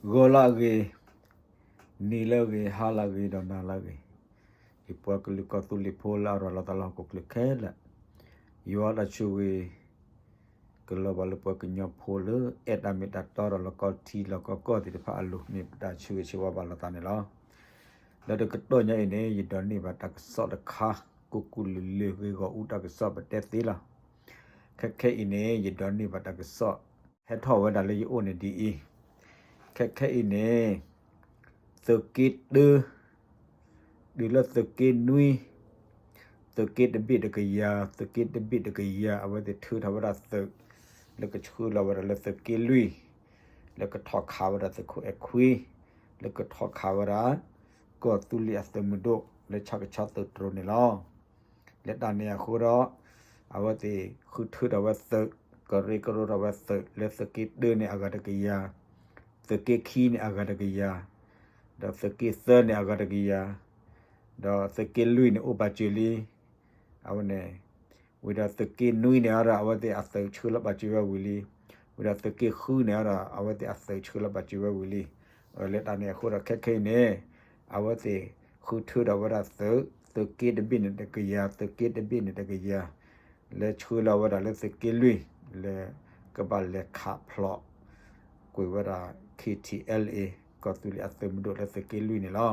ဂီၤလၢအဂ့ၤ, နံၤလၢအဂ့ၤ, ဟါလၢအဂ့ၤ, ဒီးနၤလၢအဂ့ၤ, ယပှၤကလုာ်ကီၢ်သူလ့ၤဖိလၢအရၤလီၤသးလၢဟီၣ်ခိၣ်ချၢခဲလၢာ်, ယွၤတၢ်ဆိၣ်ဂ့ၤ ကလီၤဘၣ်လၢပှၤကညီဖိလၢအဲၣ်တၢ်မ့ၢ်တၢ်တီဒီးလီၢ်ကီထံလီၢ်ကီကီၢ်သ့ၣ်တဖၣ်အလိၤ မ့ၢ်ပတၢ်ဆိၣ်ဂ့ၤဆၢဝါဘၣ်လိာ်သးန့ၣ်လီၤ. လၢတကတီၢ်ညါအံၤန့ၣ် ယဒိးန့ၢ်ဘၣ်တၢ်ကစီၣ်တခါ ကူကူလုာ်လုာ်ဂ့ၢ်ဂီၢ်အူတၢ်ကစီၣ်ပတဲသ့လီၤ. ခဲခဲအံၤန့ၣ် ယဒိးန့ၢ်ဘၣ်တၢ်ကစီၣ် ဟဲထီၣ်ဝဲဒၣ်လၢယအိၣ်န့ၣ်ဒ်အံၤ, ခဲခဲအံၤန့ၣ် သုးက့တၢ တုၤလၢသုးက့နွံ, သုးက့တဘ့ၣ်တကယၤ, သုးက့တဘ့ၣ်တကယၤ အဝဲသ့ၣ်ထုးထီၣ်ဝဲဒၣ်သုး လၢကဆှၢလီၤဝဲဒၣ်လၢသုးက့လွံၢ်, လၢကထီၣ်ခးဝဲဒၣ်သုးခိၣ်အဲၣ်ခွံ, လၢကထီၣ်ခးဝဲဒၣ် ကီၢ်သူလ့ၤအသုးမုၢ်ဒိၣ် လၢဆၣ်ကဆီသုးတြိၤန့ၣ်လီၤ. လၢတၢ်န့ၣ်အဃိဒီး အဝဲသ့ၣ်ဃုထုးထီၣ်ဝဲသုး, ကရၢကရိထီၣ်ဝဲသုး လၢသုးက့တၢန့ၣ်အဂၤတကယၤ, သုးက့ခံန့ၣ်အဂၤတကယၤ, ဒီးသုးက့သၢန့ၣ်အဂၤတကယၤ, ဒီးသုးက့လွံၢ်န့ၣ်အိၣ်ပာ်စၢၤလံ, အဝဲန့ၣ် ဝံၤဒီးသုးက့နွံန့ၣ်ဒီး အဝဲသ့ၣ်အသုးဆှၢလီၤပာ်စၢၤဝဲဝံၤလံ, ဝံၤဒီးသုးက့ဃုန့ၣ်ဒီး အဝဲသ့ၣ်အသုးဆှၢလီၤပာ်စၢၤဝဲဝံၤလံ. လၢတၢ်န့ၣ်အဃိဒီးခဲခဲအံၤန့ၣ် အဝဲသ့ၣ်ဃုထုးထီၣ်ဝဲဒၣ်သုး, သုးက့တဘ့ၣ်န့ၣ်တကယၤ, သုးက့တဘ့ၣ်န့ၣ်တကယၤ, လၢဆှၢလီၤဝဲဒၣ်လၢသုးက့လွံၢ် လၢကဘၣ်လဲၤခးဖျိးကွံာ်ဝဲဒၣ် KTLA ကီၢ်သူလ့ၤအသုးမုၢ်ဒိၣ်လၢသုးက့လွံၢ်န့ၣ်လီၤ.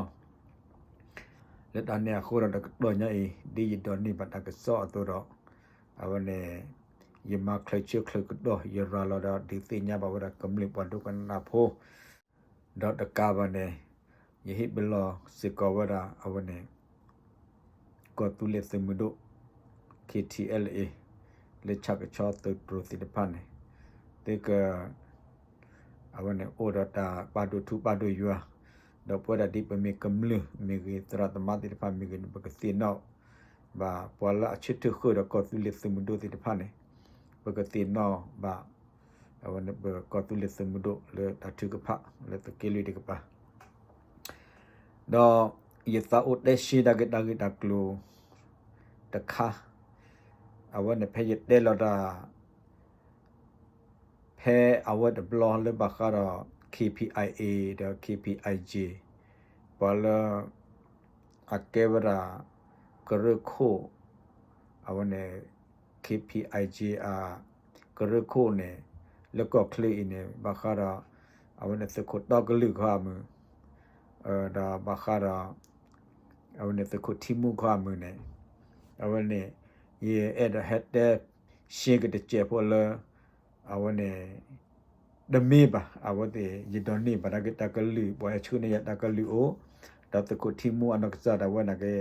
လၢတၢ်န့ၣ်အဃိဒီးတကတီၢ်ညါအံၤ ဒ်ယဒိးန့ၢ်ဘၣ်တၢ်ကစီၣ်အသိးဒီး အဝဲန့ၣ် ယမၤချၢးဆၢချၢးကတီၢ် ယရၤလီၤဒီးဒုးသ့ၣ်ညါဘၣ်ဝဲဒၣ်ကမျၢၢ်ပှၤဒိကနၣ်ဖိ ဒီးတကးဘၣ်န့ၣ် ယဟ့ၣ်ပလီၢ်စ့ၢ်ကီးဝဲဒၣ် အဝဲန့ၣ် ကီၢ်သူလ့ၤသုးမုၢ်ဒိၣ် KTLA လၢဆၣ်ကဆီသုးတြိၤသ့ၣ်တဖၣ်န့ၣ် သုက အဝဲန့ၣ်အိၣ်ဒီးတၢ်ပာ်ဒိၣ်ထူပာ်ဒိၣ်ယွၤ, ဒီးပဝဲဒၣ်ဒ်ပမ့ၢ်ကမျၢၢ်မ့ၢ်ဂ့ၤ သရၣ်သမါသ့ၣ်တဖၣ်မ့ၢ်ဂ့ၤန့ၣ် ပကသ့ၣ်နီၣ်ဘၣ်ပှၤလၢအဆၢထၢၣ်ဃုာ်ဒီးကီၢ်သူလ့ၤသုးမုၢ်ဒိၣ်သ့ၣ်တဖၣ်န့ၣ်, ပကသ့ၣ်နီၣ်ဘၣ် အဝဲန့ၣ်ပကီၢ်သူလ့ၤသုးမုၢ်ဒိၣ်လၢတၢ်ထုကဖၣ်လၢသုးက့လွံၢ်တကပၤ ဒီးယသးအိၣ်တဲရှဲတၢ်ဂ့ၢ်တၢ်ဂ့ၢ်တၢ်ကျိၤတခါ, အဝဲန့ၣ်ဖဲယတဲလီၤတၢ် ဖဲအဝဲတဘျီလၢဘၣ်ဃးဒီး KPIA ဒီး KPIJ ပှၤလၢ အကဲဝဲဒၣ် ကရၢခိၣ် အဝဲန့ၣ် KPIJ အ ကရၢခိၣ်န့ၣ် လၢကီၢ်ချၢအံၤန့ၣ် ဘၣ်ဃးဒီး အဝဲန့ၣ်သုးခိၣ်တီကလုာ်ခီအမုၢ်, ဒီးဘၣ်ဃးဒီး အဝဲန့ၣ်သုးခိၣ်ထံမူခီအမုၢ်န့ၣ် အဝဲန့ၣ် ယအဲၣ်ဒိးဟဲတဲ ရှဲကတစဲးဖိလၢ အဝဲန့ၣ် တမ့ၢ်ဘၣ် အဝဲသ့ၣ် ယဒိးန့ၢ်ဘၣ်တၢ်ဂ့ၢ်တၢ်ကလုၢ် ပှၤဟဲဆှၢန့ၢ်ယၤတၢ်ကလုၢ်အိၣ်, ဒီးသုးခိၣ်ထံမူအနီၢ်ကစၢ်ဒၣ်ဝဲန့ၣ်က့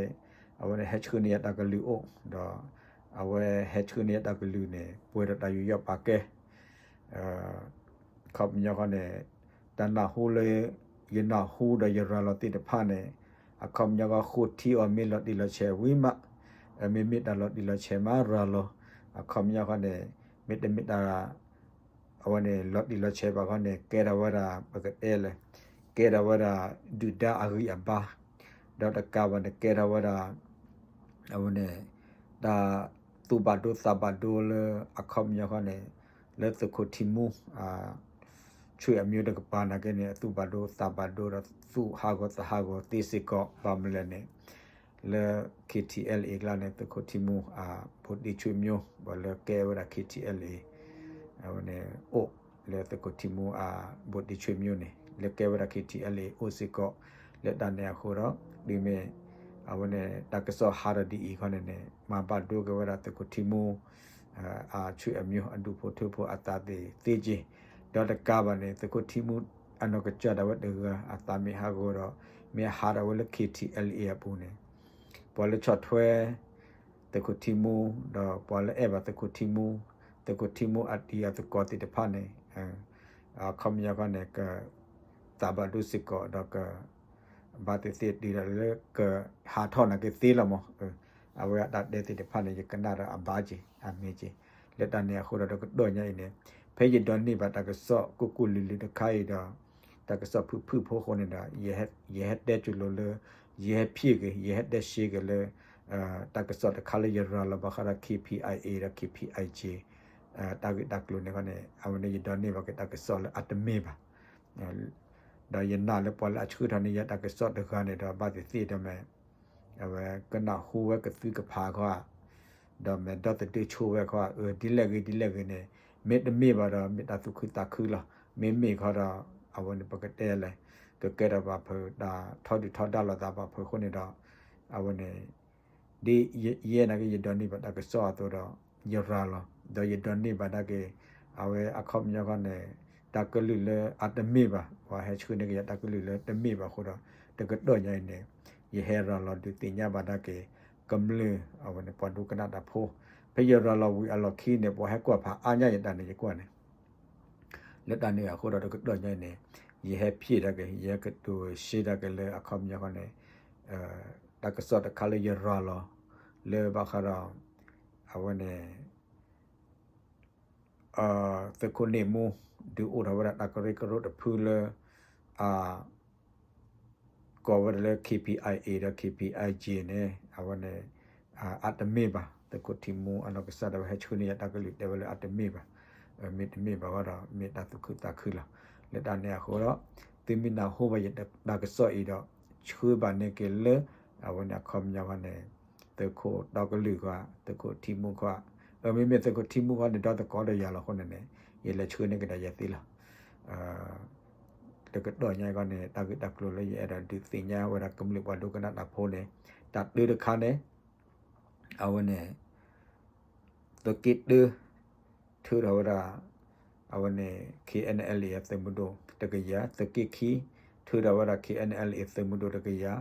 အဝဲန့ၣ်ဟဲဆှၢန့ၢ်ယၤတၢ်ကလုၢ်အိၣ်, ဒီး အဝဲဟဲဆှၢန့ၢ်ယၤတၢ်ကလုၢ်န့ၣ် ပှဲၤဒီးတၢ်ယူးယီၣ်ပာ်ကဲ အခီပညီဃီန့ၣ် တၢ်နၢ်ဟူလၢ ယနၢ်ဟူဒီးယရၤလီၤသ့ၣ်တဖၣ်န့ၣ် အခီပညီဃီ ဃိထံအီၤမ့ၢ်လီၤတံၢ်လီၤဆဲးဝံၤမး, မ့မ့ၢ်တၢ်လီၤတံၢ်လီၤဆဲးမးရၤလီၤ, အခီပညီဃီန့ၣ် မ့တမ့ၢ်တၢ် အဝဲန့ၣ် လီၤတံၢ်လီၤဆဲးဘၣ်ဃီန့ၣ် ကဲထီၣ်ဝဲဒၣ် ပကတဲလဲၣ်, ကဲထီၣ်ဝဲဒၣ် ဒုၣ်ဒါအဂံၢ်အဘါ, ဒီးတကးဘၣ်န့ၣ် ကဲထီၣ်ဝဲဒၣ် အဝဲန့ၣ် တၢ်သူၣ်ဘၣ်ဒိသးဘၣ်ဒိလၢ အခီပညီဃီန့ၣ် လၢသုးခိၣ်ထံမူ ဆွေမျိုးတကပၤနာ်က့န့ၣ် အသူၣ်ဘၣ်ဒိသးဘၣ်ဒိဒီး သူၣ်ဟးဂီၤသးဟးဂီၤသ့စ့ၢ်ကီး ဘၣ်မနုၤလဲၣ်န့ၣ် လၢ KTLA အကျါန့ၣ် သုးခိၣ်ထံမူ ဘိၣ်တ့ဆွေမျိုး ဘၣ်လၢကဲဝဲဒၣ် KTLA အဝဲန့ၣ်အိၣ်လၢသုးခိၣ်ထံမူ ဘိၣ်တ့ဆွေမျိုး န့ၣ် လၢကဲဝဲဒၣ် KTLA အိၣ်စ့ၢ်ကီး လၢတၢ်န့ၣ်အဃိဒီး တုၤမ့ၢ် အဝဲန့ၣ် တၢ်ကစီၣ်ဟးထီၣ်ဒ်အံၤခီန့ၣ်န့ၣ် မၤဘၣ်ဒိက့ၤဝဲဒၣ်သုးခိၣ်ထံမူ အဆွေမျိုး အဒူၣ်ဖိထၢဖိအသးသ့ၣ်သ့က့ၤ, ဒီးတကးဘၣ်န့ၣ် သုးခိၣ်ထံမူ အနီၢ်ကစၢ်ဒၣ်ဝဲတဂၤ အသးမ့ၢ်ဟးဂီၤဒီး မ့ၢ်ဟးထီၣ်ဝဲလၢ KTLA အပူၤန့ၣ် ပှၤလၢဆီၣ်ထွဲ သုးခိၣ်ထံမူ ဒီးပှၤလၢအဲၣ်ဘၣ်သုးခိၣ်ထံမူ, သုးခိၣ်ထံမူအတံၤအသကိးသ့ၣ်တဖၣ်န့ၣ် အခီပညီဃီန့ၣ် က သးဘၣ်ဒိစ့ၢ်ကီး ဒီးက ဘၣ်သ့ၣ်သ့ၣ်တုၤဒၣ်လၢကဟးထီၣ်နာ်က့သ့လီၤမး, အဝဲအတၢ်တဲသ့ၣ်တဖၣ်န့ၣ် ယကနၣ်ဒီးအဘၣ်က့ၤ အမ့ၢ်က့ၤ, လၢတၢ်န့ၣ်အဃိဒီး တကတီၢ်ညါအံၤန့ၣ် ဖဲယဒိးန့ၢ်ဘၣ်တၢ်ကစီၣ်ကူကူလုာ်လုာ်တခါအံၤဒီး တၢ်ကစီၣ်ဖုၣ်ဖုၣ်ဖိဃိန့ၣ်ဒီး ယဟဲတဲကၠိလိၤလၢ ယဟဲဖံးက့ၤ ယဟဲတဲရှဲက့ၤလၢ တၢ်ကစီၣ်တခါလၢယရၤလီၤဘၣ်ဃးဒီး KPIA ဒီး KPIJ တၢ်ဂ့ၢ်တၢ်ကျိၤန့ၣ်ဃီန့ၣ် အဝဲန့ၣ်ယဒိးန့ၢ်ဘၣ်က့ၤတၢ်ကစီၣ်လၢအတမ့ၢ်ဘၣ် ဒီးယနာ်လၢပှၤလၢအဆှၢထီၣ်န့ၢ်ယၤတၢ်ကစီၣ်တဂၤန့ၣ်ဒီး ဘၣ်သ့ၣ်သ့ၣ်ဒီးမ့ၢ် အဝဲကနၢ်ဟူဝဲကသုကဖးခီဧါ, ဒီးမ့ၢ်ဒီသဒၢဆိဝဲခီဧါ, အၢဒ်လဲၣ်ဂ့ၤဒ်လဲၣ်ဂ့ၤန့ၣ် မ့တမ့ၢ်ဘၣ်ဒီး မ့ၢ်တၢ်သူၣ်ခုသးခုလီၤ. မ့မ့ၢ်ခီဒီး အဝဲန့ၣ်ပကတဲလဲၣ် ကကဲထီၣ်ဘၣ်ဖုးတၢ်ထီဒုၣ်ထီဒါလိာ်သးဘၣ်ဖုးအဃိန့ၣ်ဒီး အဝဲန့ၣ် ဒ်ယဲနာ်က့ ယဒိးန့ၢ်ဘၣ်တၢ်ကစီၣ်အသိးဒီး ယရၤလီၤ, ဒီးယဒိးန့ၢ်ဘၣ်ဒၣ်က့ၤ အဝဲအခီပညီခီန့ၣ် တၢ်ကလုၢ်လၢအတမ့ၢ်ဘၣ် ပှၤဟဲဆှၢန့ၢ်က့ၤယၤတၢ်ကလုၢ်လၢတမ့ၢ်ဘၣ်အဃိဒီး တကတီၢ်ညါအံၤန့ၣ် ယဟဲရၤလီၤဒုးသ့ၣ်ညါဘၣ်ဒၣ်က့ၤ ကမျၢၢ်အဝဲန့ၣ် ပှၤဒိကနၣ်တၢ်ဖိ, ဖဲယရၤလီၤဝံၤအလီၢ်ခံန့ၣ် ပှၤဟဲကွၢ်ဖးအါညါယတၢ်န့ၣ် ယကွၢ်န့ၣ် လၢတၢ်န့ၣ်အဃိဒီး တကတီၢ်ညါအံၤန့ၣ် ယဟဲဖျ့ၣ်ဒၣ်က့ၤ ယဟဲကတိၤရှဲဒၣ်က့ၤလၢအခီပညီခီန့ၣ် တၢ်ကစီၣ်တခါလၢယရၤလီၤ လၢဘၣ်ဃးဒီး အဝဲန့ၣ် သုးခိၣ်န့ၣ်မူ ဒုးအိၣ်ထီၣ်ဝဲဒၣ်တၢ်ကရၢကရိတဖုလၢ အ ကိးဝဲဒၣ်လၢ K P I A ဒီး K P I J န့ၣ် အဝဲန့ၣ် အတမ့ၢ်ဘၣ်. သုးခိၣ်ထံမူအနီၢ်ကစၢ်ဒၣ်ဝဲဟဲဆှၢန့ၢ်ယၤတၢ်ကလုၢ် တဲဝဲလၢအတမ့ၢ်ဘၣ်. မ့တမ့ၢ်ဘၣ်ဃီဒီး မ့ၢ်တၢ်သူၣ်ခုသးခုလီၤ. လၢတၢ်န့ၣ်အဃိဒီး သုမ့ၢ်နၢ်ဟူဘၣ်ယတၢ်ကစီၣ်အံၤဒီး ဆှၢဘၣ်န့ၢ်က့ၤလၢ အဝဲန့ၣ်အခီပညီခီန့ၣ် သုးခိၣ်တီကလုာ်ခီ သုးခိၣ်ထံမူခီ, အမ့မ့ၢ်သုးခိၣ်ထံမူခီန့ၣ် ဒီသကိးဒီးယၤလီၤအဃိန့ၣ်န့ၣ် ယလဲၤဆှၢန့ၢ်ကဒါယၤသ့လီၤ. တကတီၢ်ညါအံၤခီန့ၣ် တၢ်ဂ့ၢ်တၢ်ကျိၤလၢယအဲၣ်ဒိးဒုးသ့ၣ်ညါဝဲဒၣ်ကမျၢၢ်ပှၤဒိကနၣ်တၢ်ဖိန့ၣ် တၢ်တၢတခါန့ၣ် အဝဲန့ၣ် သုးက့တၢ ထုးထီၣ်ဝဲဒၣ် အဝဲန့ၣ် K N L A အသုးမုၢ်ဒိၣ်တကယၤ, သုးက့ခံ ထုးထီၣ်ဝဲဒၣ် K N L A သုးမုၢ်ဒိၣ်တကယၤ,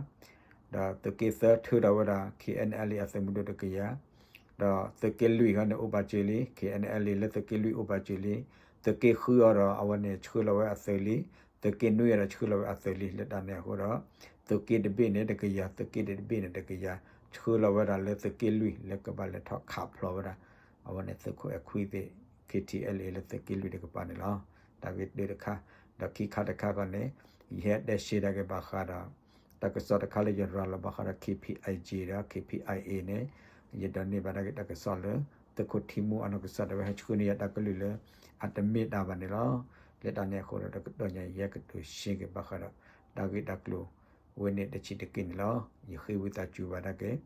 ဒီးသုးက့သၢ ထုးထီၣ်ဝဲဒၣ် K N L A အသုးမုၢ်ဒိၣ်တကယၤ, ဒီးသုးက့လွံၢ်ခီန့ၣ် အိၣ်ပာ်စၢၤလံ, K N L A လၢသုးက့လွံၢ်အိၣ်ပာ်စၢၤလံ, သုးက့ဃုအီၤဒီး အဝဲန့ၣ်ဆှၢလီၤဝဲအသုးလံ, သုးက့နွံအီၤဒီးဆှၢလီၤဝဲအသုးလံ. လၢတၢ်န့ၣ်အဃိဒီး သုးက့တဘ့ၣ်န့ၣ်တကယၤ, သုးက့တဘ့ၣ်န့ၣ်တကယၤ, ဆှၢလီၤဝဲဒၣ်လၢသုးက့လွံၢ် လၢကဘၣ်လဲၤထီၣ်ခးဖျိးဝဲဒၣ် အဝဲန့ၣ်သုးခိၣ်အဲၣ်ခွံသ့ၣ် K T L A လၢသုးက့လွံၢ်တကပၤန့ၣ်လီၤ. တၢ်ဂ့ၢ်တၢတခါ, ဒီးခံခါတခါခီန့ၣ် ယဟဲတဲရှဲဒၣ်က့ၤဘၣ်ဃးဒီး တၢ်ကစီၣ်တခါလၢယရၤလီၤဘၣ်ဃးဒီး K P I J ဒီး K P I A န့ၣ် ယဒိးန့ၢ်ဘၣ်ဒၣ်က့ၤတၢ်ကစီၣ်လၢ သုးခိၣ်ထံမူအနီၢ်ကစၢ်ဒၣ်ဝဲဟဲဆှၢန့ၢ်ယၤတၢ်ကလုၢ်လၢ အတမ့ၢ်တၢ်ဘၣ်န့ၣ်လီၤ. လၢတၢ်န့ၣ်အဃိဒီး တကတီၢ်ညါအံၤ ယဟဲကတိၤရှဲက့ၤဘၣ်ဃးဒီး တၢ်ဂ့ၢ်တၢ်ကျိၤ ဝဲန့ၣ်တဆံးတက့ၢ်န့ၣ်လီၤ. ယဃ့ဝံသးစူၤဘၣ်ဒၣ်က့ၤ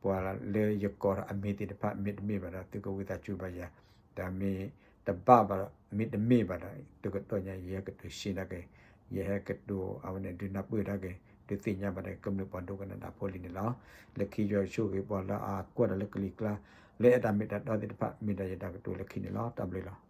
ပှၤလၢယကိးထီၣ်အမံၤသ့ၣ်တဖၣ် မ့တမ့ၢ်ဘၣ်ဒီး သုကဝံသးစူၤဘၣ်ယၤ, ဒီးမ့ၢ်တဘၣ်ဘၣ်ဒီး မ့တမ့ၢ်ဘၣ်ဒီး တကတီၢ်ညါ ယဟဲကတိၤရှဲဒၣ်က့ၤ, ယဟဲကတိၤအဝဲန့ၣ် ဒုးနၢ်ပၢၢ်ဒၣ်က့ၤ ဒုးသ့ၣ်ညါဘၣ်ဒၣ်က့ၤ ကမျၢၢ်ပှၤဒိကနၣ်တၢ်ဖိလံန့ၣ်လီၤ. လၢခံယွၤဆိၣ်ဂ့ၤပှၤလၢအကွၢ်တၢ်လၢကလံၤကျါ လၢအဲၣ်တၢ်မ့ၢ်တၢ်တီသ့ၣ်တဖၣ် မ့ၢ်ဒၣ်ယတၢ်ကတိၤလၢခံန့ၣ်လီၤ. တၢ်ဘျုးလီၤ.